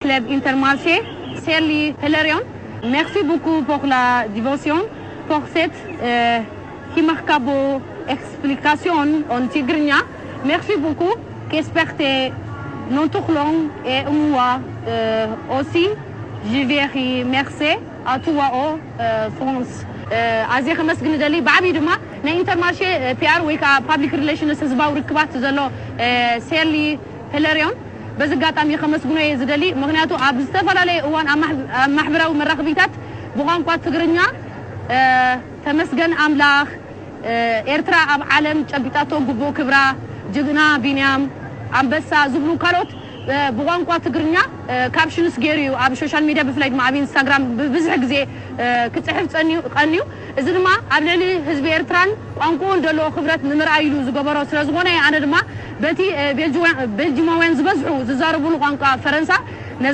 Club Intermarché, Serli Hilarion, merci beaucoup pour la dévotion, pour cette euh, Himarkabo explication en tigrinya. Merci beaucoup. Qu'espère que non tout long et moi euh, aussi, je vais remercier à toi au euh, France. ኣዝየ ከመስግን ደሊ ብዓብዪ ድማ ናይ ኢንተርማርሼ ፒኣር ወይ ከዓ ፓብሊክ ሪሌሽንስ ህዝባዊ ርክባት ዘሎ ሴርሊ ሄለሪዮን በዚ ኣጋጣሚ ከመስግኖ እየ ዝደሊ። ምክንያቱ ኣብ ዝተፈላለየ እዋን ኣብ ማሕበራዊ መራኽቢታት ብቋንቋ ትግርኛ ተመስገን ኣምላኽ፣ ኤርትራ ኣብ ዓለም ጨቢጣቶ ግቡእ ክብራ፣ ጅግና ቢንያም ኣንበሳ ዝብሉ ካልኦት ብቋንቋ ትግርኛ ካፕሽንስ ገይሩ እዩ ኣብ ሶሻል ሚድያ፣ ብፍላይ ድማ ኣብ ኢንስታግራም ብብዝሒ ግዜ ክፅሕፍ ቀንዩ። እዚ ድማ ኣብ ልዕሊ ህዝቢ ኤርትራን ቋንቋኡን ዘለዎ ክብረት ንምርኣይ ኢሉ ዝገበሮ ስለ ዝኾነ፣ ኣነ ድማ በቲ ቤልጂማውያን ዝበዝሑ ዝዛረብሉ ቋንቋ ፈረንሳ